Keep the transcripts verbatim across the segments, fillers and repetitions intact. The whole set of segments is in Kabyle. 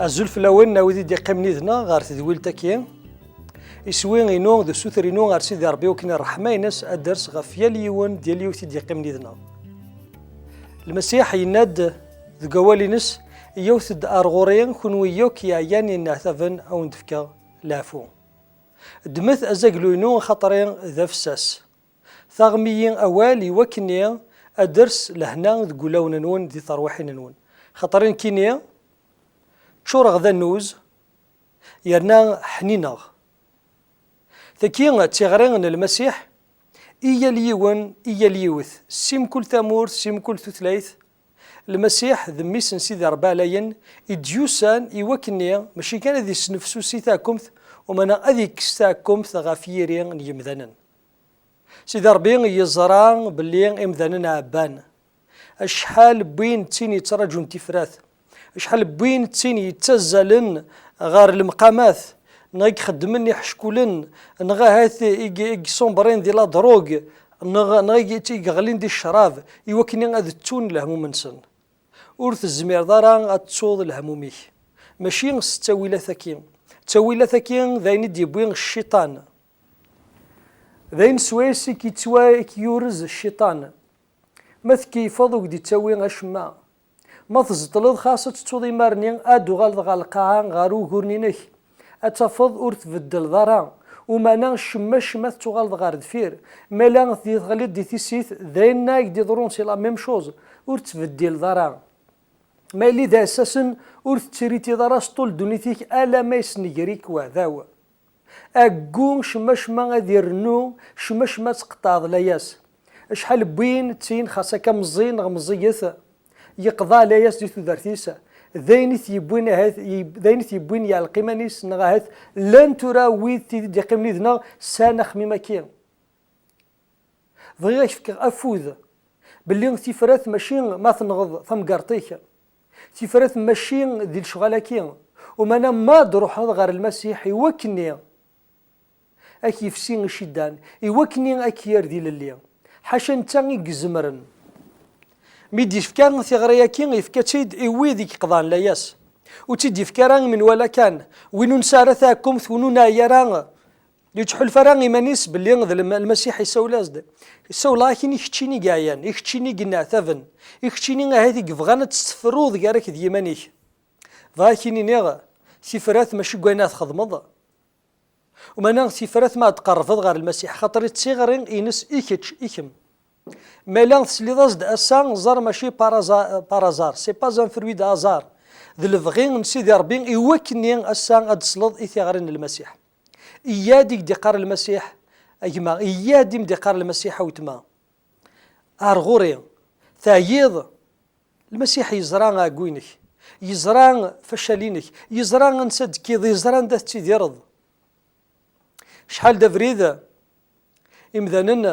Azul fell-awen, a wid i d-yeqqimen yid-neɣ ɣer tedwilt-agi. Iswi-inu d usuter-inu ɣer Sidi Ṛebbi, akken ṛṛeḥma-ines ad d-ters ɣef yal yiwen d yal yiwet i d-yeqqimen yid-neɣ. Lmasiḥ yenna-d deg wawal-ines: "Iyyawet-d ar ɣur-i, kunwi yakk yeɛyan yenneɛtaben, a wen-d-fkeɣ leɛfu." Ddmet azaglu-inu, axaṭer-i d afessas. Taɣem-iyi awal i wakken ad d-ters lehna deg wulawen-nwen, di terwiḥin-nwen. Xaṭer nekkini ččureɣ d annuz, yerna ḥnineɣ. Tagi d tiɣri n Lmasiḥ i yal yiwen, i yal yiwet, si mkul tamurt, si mkul tutlayt. Lmasiḥ d mmi-s n Sidi Ṛebbi Ɛlayen, i d-yusan i wakken-nni, mačči kan ad yesnefsusi taɛkemt, umana ad yekkes taɛkemt ɣef yiri n yemdanen. Sidi Ṛebbi yeẓra belli imdanen ɛebban. Acḥal n win d tin yettraǧun tifrat, acḥal n win d tin yettazzalen ɣer lemqamat, neɣ i ixeddmen iḥeckulen, neɣ ahat i i isumbren di la drogue, neɣ neɣ i i iɣlin di ccrab, i wakken ad ttun lehmum-nsen. Ur tezmireḍ ara ad tettuḍ lehmum-ik. Mačči s ttawilat-agi. Ttawilat-agi d ayen i d-yewwi cciṭan. D ayen swayes i k-yettwa-, i k-yurez cciṭan. Ma tkeyyfeḍ, ur k-d-ittawi acemma. Ma tzeṭleḍ, xas ad tettuḍ imar-nni, ad d-tuɣaleḍ ɣer lqaɛa, ɣer uguren-inek. Ad tafeḍ ur tbeddleḍ ara. Umana, cemma cemma tettuɣaleḍ ɣer deffir. Ma yella teɣliḍ di tissit, d ayen ad k-d-iḍrun, c'est la même chose. Ur tettbeddileḍ ara. Ma yella d aɛessasen, ur tettritiḍ ara s ṭul ddunit-ik alamma yessenger-ik weɛdaw. Aggu cemma cemma ad irennu, cemma cemma ad tqeṭɛeḍ layas. Acḥal n win d tin xas akka meẓẓi neɣ meẓẓiyet, yeqḍeɛ layas di tudert-is, d ayen i t-yewwin ahat, d ayen i t-yewwin yeɛleq iman-is, neɣ ahat llan tura wid tid i d-yeqqimen yid-neɣ sɛan axemmim-agi. Bɣiɣ ad k-fkeɣ afud belli tifrat mačči ma tenɣeḍ tamgerṭ-ik, tifrat mačči di lecɣal-agi, umana ma d-ruḥeḍ ɣer Lmasiḥ i wakken-nni ad k-yefsi iciddan, i wakken-nni ad k-yerr d ilelli. Ḥaca netta i izemren. Mi d-yefka tiɣri-agi, yefka-tt-id i wid i yeqḍan layas. Ur tt-id-yefka ara i menwala kan, win ur nesɛi ara taɛkemt, win ur neɛyi ara, yettḥulfu ara iman-is belli d Lm-, Lmasiḥ yessawel-as-d. Yessawel-ak-in i keččini i yeɛyan, i keččini i yenneɛtaben, i keččini ahat i yebɣan ad tessefruḍ gar-ak d yiman-ik. Bɣiɣ ad k-in-iniɣ, tifrat mačči deg wayen ara txedmeḍ. Umana tifrat ma d-tqerrbeḍ ɣer Lmasiḥ, xaṭer i d tiɣri-ines i kečč, i kemm. Ma yella tesliḍ-as-d ass-a, ẓer mačči par hasard, par hasard, c'est pas un fruit de hasard. D lebɣi n Sidi Ṛebbi i wakken-nni ass-a ad d-tesleḍ i tiɣri n Lmasiḥ. Iyya-d i k-d-iqqar Lmasiḥ a gma, iyya-d i m-d-iqqar Lmasiḥ a wetma. Ar ɣur-i, teɛyiḍ? Lmasiḥ yeẓra aɛeggu-inek, yeẓra facal-inek, yeẓra ansa d-tekkiḍ, yeẓra anda tettidireḍ. Acḥal d abrid, imdanen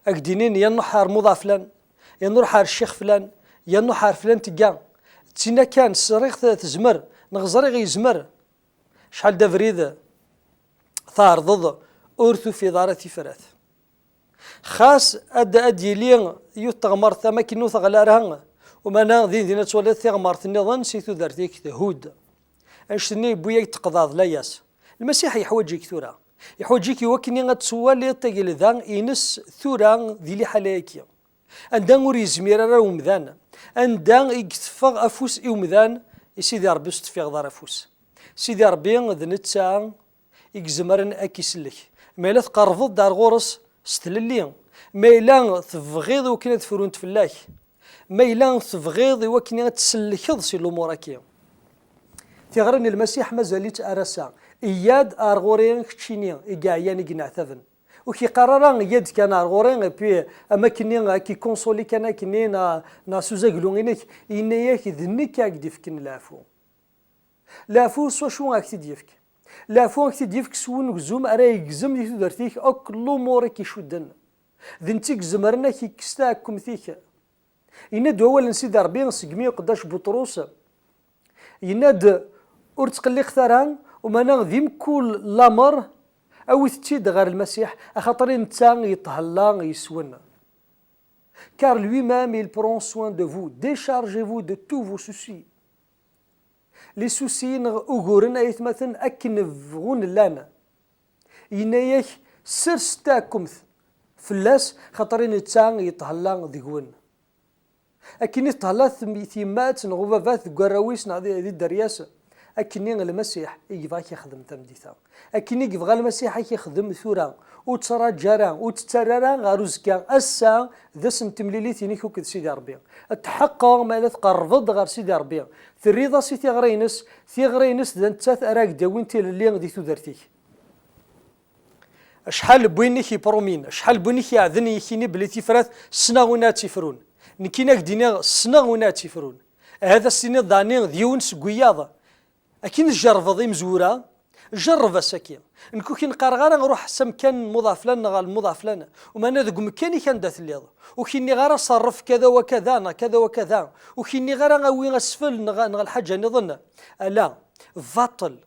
ad k-d-inin ya nruḥ ar muḍeɛ flan, ya nruḥ ar ccix flan, ya nruḥ ar flan tegga. D tinna kan, ẓriɣ t-, tezmer, neɣ ẓriɣ yezmer. Acḥal d abrid tɛerḍeḍ ur tufiḍ ara tifrat. Xas ad, ad d-yili yiwet teɣmert am akken ur teɣli ara, umana din din ad twaliḍ tiɣmert nniḍen si tudert-ik thudd. Annect-nni yewwi-yak teqḍaɛeḍ layas. Lmasiḥ yeḥwaǧ-ik tura. Yeḥwaǧ-ik i wakken ad twaliḍ tagelda-ines tura di liḥala-agi. Anda ur yezmir ara umdan, anda i yeteffeɣ afus i umdan, i Sidi Ṛebbi ur s-teffiɣeḍ ara afus. Sidi Ṛebbi d netta i izemren ad k-isellek. Ma yella tqerrbeḍ-d ar ɣur-s s tlelli, ma yella tebɣiḍ i wakken ad frunt fell-ak, ma yella tebɣiḍ i wakken ad tselkeḍ si lumuṛ-agi. Tiɣri n Lmasiḥ mazal-itt ar ass-a. Iyya-d ar ɣur-i keččini i yeɛyan, i yenneɛtaben. Ur k-yeqqar ara iyya-d kan ar ɣur-i, et puis am akkenni ad k-ikonsoli kan akkenni, neɣ, neɣ s uzaglu-inek, yenna-yak d nekk ad k-d-ifken leɛfu. Leɛfu s wacu ad k-t-id-yefk? Leɛfu ad k-t-id-yefk s wengzum ara yegzem di tudert-ik akk lumuṛ i k-icudden. D netta i izemren ad k-ikkes taɛkemt-ik. Yenna-d wawal n Sidi Ṛebbi segmi uqeddac Buṭrus, yenna-d, ur ttqelliqet ara, umana di mkul lameṛ, awit-tt-id ɣer Lmasiḥ, axaṭer i netta yeṭhella yes-wen. Car lui-même il prend soin de vous, déchargez-vous de tous vos soucis. Lisusiyin neɣ uguren ay atmaten akken bɣun llan. Yenna-yak sers taɛkemt fell-as, xaṭer i netta yeṭhella deg-wen. Akken i teṭhella tyemmat neɣ ubabat deg warraw-is neɣ di dderya-s, akkenni Lmasiḥ i yebɣa ad k-ixdem tameddit-a. Akken i yebɣa Lmasiḥ ad k-ixdem tura, ur ttṛaǧu ara, ur ttett ara ɣer uzekka. Ass-a d ass n temlilit-inek akked Sidi Ṛebbi. Tḥeqqeɣ ma la tqerrbeḍ ɣer Sidi Ṛebbi, terriḍ-as i tiɣri-ines, tiɣri-ines d nettat ara ak-d-awin tilelli di tudert-ik. Acḥal n win i k-ipromin, acḥal n win i k-iɛden i k-ini belli tifrat ssneɣ win ad tt-ifrun. Nekkini ad k-d-iniɣ ssneɣ win ad tt-ifrun. Ahat ad s-tiniḍ daɣni d yiwen seg wiyaḍ. Akken tjerrbeḍ imezwura, jerreb ass-agi. Nekk ur k-in-qqareɣ ara ruḥ s amkan n muḍaflan neɣ ɣer muḍaflan, umana deg umkan-ik anda telliḍ. Ur k-inniɣ ara ṣerref kada wa kada neɣ kada wa kada. Ur k-inniɣ ara awi asfel neɣ, neɣ lḥaǧa nniḍen. Ala, baṭel.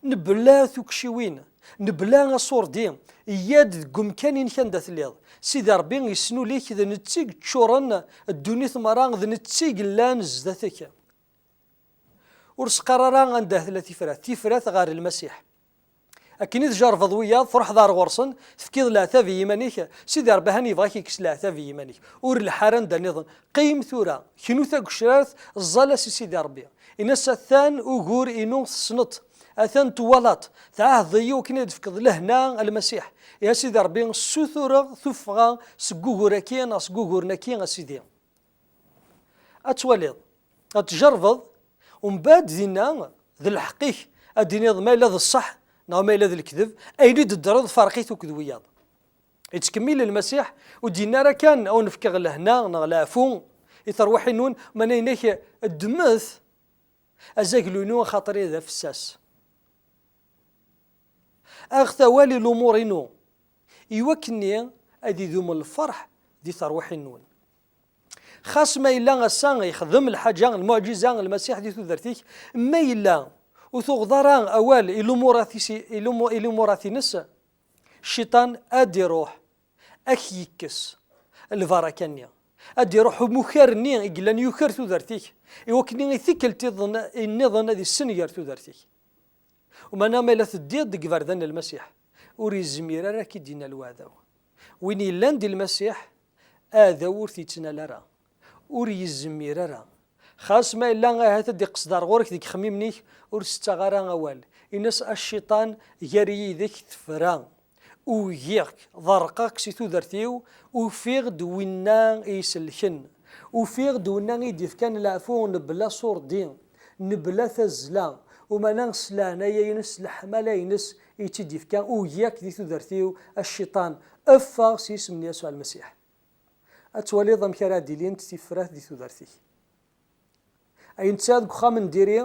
Nebla tukciwin, nebla aṣurdi, yya-d deg umkan-inek anda telliḍ. Sidi Ṛebbi yesnul-ik, d netta i yeččuren ddunit merra, d netta i yellan zdat-k. Ur s-qqar ara anda tella tifrat, tifrat ɣer Lmasiḥ. Akken i tjerrbeḍ wiyaḍ, truḥeḍ ar ɣur-sen, tefkiḍ leɛtab i yiman-ik, Sidi Ṛebbi han yebɣa ad k-ikkes leɛtab i yiman-ik. Ur leḥḥ ara anda nniḍen. Qqim tura, knu tagecrart, ẓẓal-as i Sidi Ṛebbi. Ini-as atan ugur-inu tessneḍ-t, atan twalaḍ-t, tɛahdeḍ-iyi wakken ad d-tefkeḍ lehna a Lmasiḥ. Ihi a Sidi Ṛebbi, ssutureɣ tuffɣa seg ugur-agi neɣ seg uguren-agi a Sidi. Ad twaliḍ, ad tjerrbeḍ, umbeɛd dinna d lḥeqq-ik ad d-tiniḍ ma yella d ṣṣeḥ neɣ ma yella d lekdeb, ayen i d-teddreḍ ferq-it akked wiyaḍ. Yettkemmil Lmasiḥ, ur d-yenni ara kan ad wen-fkeɣ lehna neɣ leɛfu i terwiḥin-nwen, meɛna yenna-k ddmet azaglu-inu axaṭer d afessas. Aɣet awal i lumuṛ-inu, i wakken-nni ad idum lferḥ di terwiḥin-nwen. Xas ma yella ass-a yexdem lḥaǧa, lmuɛǧiza, Lmasiḥ di tudert-ik, ma yella ur tuɣeḍ ara awal i lumuṛat-is, i lumu-, i lumuṛat-ines, cciṭan ad d-iruḥ, ad k-yekkes lbaraka-nni. Ad d-iruḥ umukar-nni i yellan yuker tudert-ik, i wakken i tikkelt iḍen-, nniḍen ad issenger tudert-ik. Umana ma yella teddiḍ deg iberdan n Lmasiḥ, ur yezmir ara ad k-id-innal weɛdaw. Win yellan di Lmasiḥ, aɛdaw ur t-yettnal ara, ur yezmir ara. Xas ma yella ahat ad d-iqsed ar ɣur-k deg ixemmimen-ik, ur s-ttaɣ ara awal. Ini-as a cciṭan, gar yid-ek tefra. Ugiɣ-k, ḍerqeɣ-k si tudert-iw, ufiɣ-d winna i iselken. Ufiɣ-d winna i d-ifkan leɛfu nebla ṣurdi, nebla tazzla, umana s leɛnaya-ines, s leḥmala-ines i tt-id-ifka. Ugiɣ-k di tudert-iw, a cciṭan, ffeɣ s yisem n Yasuɛ Lmasiḥ. Ad twaliḍ amek ara d-ilint tifrat di tudert-ik. Ayen tesɛiḍ deg uxxam n diri,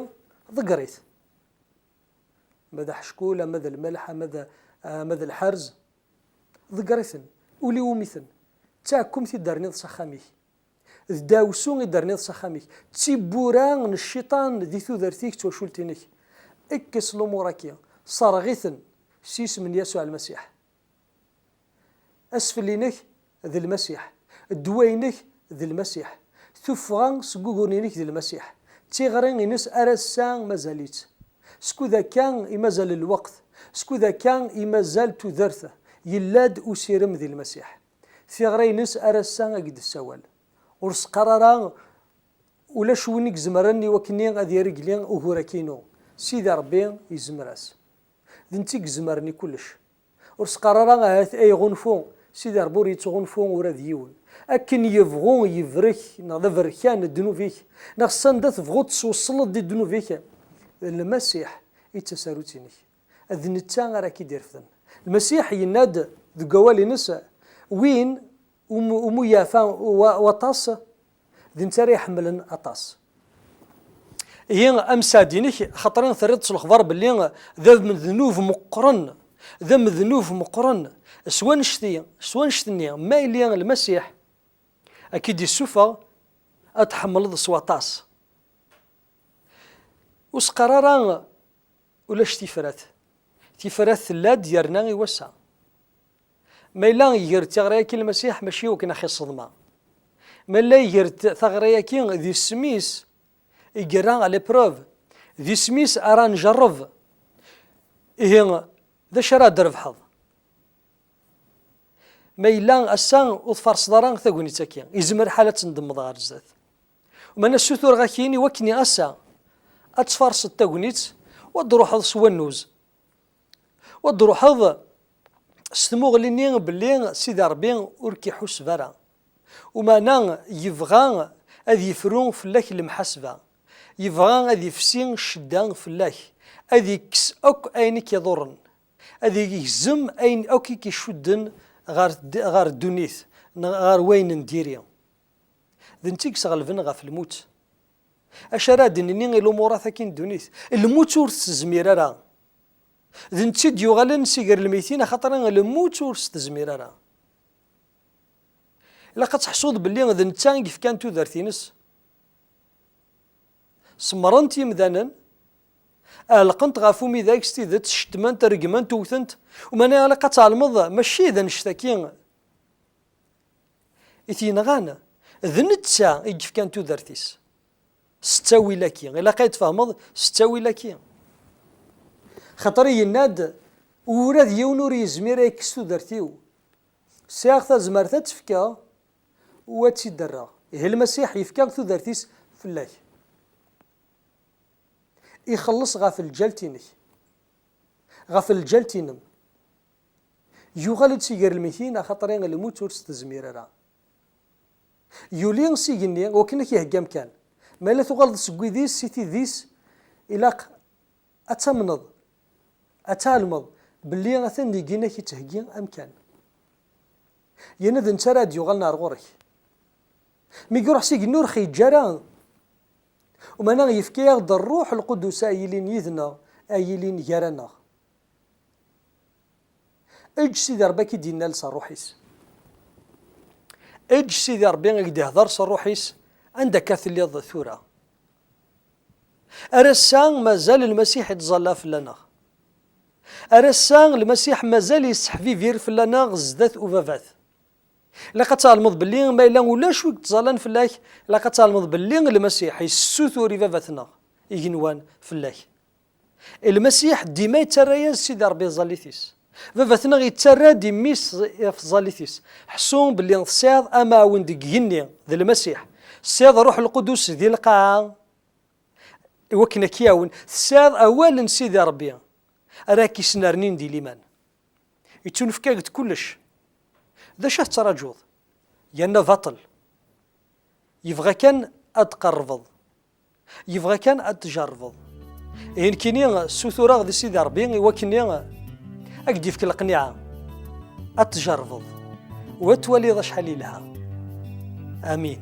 ḍegger-it. Ma d aḥeckul, ama d lmelḥ, ama d, ama d lḥerz, ḍegger-iten, uli umi-ten. D taɛkumt i d-terniḍ s axxam-ik. D ddeɛwessu i d-terniḍ s axxam-ik. D tiwwura n cciṭan di tudert-ik, d twacult-inek. Kkes lumuṛ-agi, serɣ-iten s yisem n Yasuɛ Lmasiḥ. Asfel-inek d Lmasiḥ, ddwa-inek d Lmasiḥ, tuffɣa seg uguren-inek d Lmasiḥ, tiɣri-ines ar ass-a mazal-itt. Skud akka i mazal lweqt, skud akka i mazal tudert, yella-d usirem di Lmasiḥ. Tiɣri-ines ar ass-a ad k-d-tessawal. Ur s-qqar ara ulac win i izemren i wakken ad iregli ugur-agi-inu. Sidi Ṛebbi yezmer-as. D netta i izemren i kullec. Ur s-qqar ara ahat ay ɣunfu, Sidi Ṛebbi ur yettɣunfu ula d yiwen. Akken yebɣu yebrek, neɣ d aberkan ddnub-ik, neɣ s anda tebɣuḍ tesweṣleḍ di ddnub-ik, d Lmasiḥ i d tasarut-inek. D netta ara k-id-irefden. Lmasiḥ yenna-d deg wawal-ines, win umi, umi yeɛfa wa-, waṭas, d netta ara iḥemmlen aṭas. Ihi, amsad-inek, xaṭer i terriḍ s lexbar belli d amednub meqqren, d amednub meqqren, s wanect-i, s wanect-nni, ma yili Lmasiḥ ad k-id-issufeɣ, ad tḥemmleḍ s waṭas. Ur s-qqar ara ulac tifrat. Tifrat tella-d yerna i wass-a. Ma yella iger-d tiɣri-agi Lmasiḥ, mačči i wakken a ɣ-iṣeḍma. Ma yella iger-d taɣri-agi d isem-is, i yerra à l'épreuve, D isem-is ara njerreb. Ihi, d acu ara d-trebḥeḍ? Ma yella ass-a ur tfarseḍ ara tagnit-agi, izmer lḥal ad tendemmeḍ ɣer zdat. Meɛna ssutureɣ-ak-in i wakken ass-a ad tfarseḍ tagnit, u ad d-truḥeḍ s wannuz. U ad d-truḥeḍ s tmuɣli-nni belli Sidi Ṛebbi ur k-iḥuseb ara. Umeɛna yebɣa ad yefru fell-ak lemḥasba. Yebɣa ad ifsi ccedda fell-ak. Ad ikkes akk ayen i k-iḍurren. Ad igzem ayen akk i k-icudden ɣer d-, ɣer ddunit, neɣ ɣer wayen n diri. D netta i yesɣelben ɣef lmut. Acu ara d-nini i lumurat-agi n ddunit? Lmut ur tezmir ara. D netta i d-yuɣalen si gar lmeytin, axaṭer lmut ur s-tezmir ara. Ilaq ad teḥsuḍ belli d netta i yefkan tudert-ines. Semmren-t yimdanen, ɛelqen-t ɣef umidag s tidet, cettmen-t, regmen-t, wten-t. Umeɛna ilaq ad tɛelmeḍ, mačči d annect-agi i t-yenɣan, d netta i yefkan tudert-is. S ttawil-agi, ilaq ad tfehmeḍ s ttawil-agi. Xaṭer yenna-d, ula d yiwen ur yezmir ad yekkes tudert-iw. Sɛiɣ tazmert ad tt-fkeɣ u ad tt-id-rreɣ. Ihi Lmasiḥ yefka tudert-is fell-ak. Ixelleṣ ɣef lǧalt-inek, ɣef lǧalt-inem. Yuɣal-d si gar lmitin, axaṭer lmut ur s-tezmir ara. Yuli s igenni, wakken ad k-iheggi amkan. Ma yella tuɣaleḍ seg wid-is, si tid-is, ilaq ad tamneḍ, ad tɛelmeḍ belli atan deg-i ad k-ittheggi amkan. Yerna d netta ara d-yuɣalen ar ɣur-k. Mi iruḥ s igenni ur ɣ-yeǧǧa ara. Umeɛna yefka-yaɣ-d Ṛṛuḥ Lqudus ad yilin yid-neɣ, ad yilin gar-aneɣ. Eǧǧ Sidi Ṛebbi ad k-id-innal s Ṛṛuḥ-is. Eǧǧ Sidi Ṛebbi ad k-d-ihdeṛ s Ṛṛuḥ-is anda akka telliḍ tura. Ar ass-a mazal Lmasiḥ ittẓalla fell-aneɣ. Ar ass-a Lmasiḥ mazal yesseḥbibir fell-aneɣ zdat ubabat. Ilaq ad tɛelmeḍ belli ma yella ulac wi yettẓallan fell-ak, ilaq ad tɛelmeḍ belli Lmasiḥ yessutur i babat-nneɣ igenwan fell-ak. Lmasiḥ dima yettarra-yas Sidi Ṛebbi tẓallit-is. Baba-tneɣ yettarra-d i mmi-s ɣef tẓallit-is. Ḥṣu belli tesɛiḍ amɛawen deg igenni, d Lmasiḥ. Tesɛiḍ Ṛṛuḥ Lqudus di lqaɛa, i wakken ad k-iɛawen. Tesɛiḍ awal n Sidi Ṛebbi ara k-isnernin di liman. Yettunefk-ak-d kullec. D acu ad tettṛaǧuḍ? Yerna baṭel. Yebɣa kan ad tqerrbeḍ. Yebɣa kan ad tjerrbeḍ. Ihi nekkini ssutureɣ di Sidi Ṛebbi i wakken ad k-d-yefk leqniɛa. Ad tjerrbeḍ. U ad twaliḍ acḥal yelha. Amin.